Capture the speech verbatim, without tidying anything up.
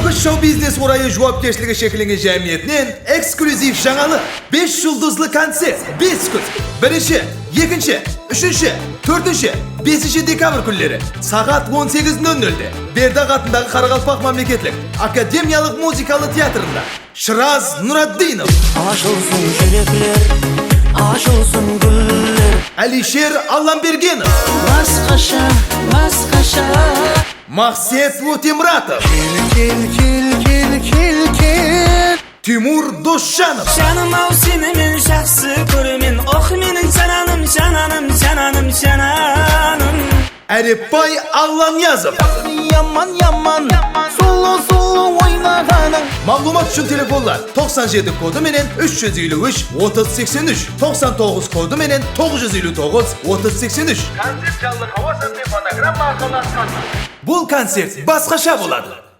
Shou-biznes orayı juwapkershiligi sheklengen jámiyetinen ekskllyuziv jańalıq. Bes juldızlı koncert, bes kún. Birinshi, ekinshi, úshinshi, tórtinshi, besinshi dekabr kúnleri saat on segiz nol nolde Berdaq atındaǵı Qaraqalpaq mámleketlik akademiyalıq muzıkalı teatrında. Shıraz Nuraddinov. Ashılsın júrekler, ashılsın gúller. Alisher Allambergenov. Basqasha, basqasha. Maqset Ótemuratov. Kel, kel, kel, kel, kel, kel. Timur Dosjanov. Janım-aw, seni men jaqsı kóremen. Oh, meniń jananım, jananım, jananım, jananım. Árepbay Allaniyazov. Yaman, yaman, sulıw, sulıw oynaǵanıń. Maǵlıwmat ushın telefonlar toqsan jeti kodı menen úsh júz eliw úsh, otız seksen úsh, toqsan toǵız kodı menen toǵız júz eliw toǵız, otız seksen úsh. Koncert janlı hawa sazı benen fonogramma arqalı atqazıladı. Bul koncert basqasha boladı.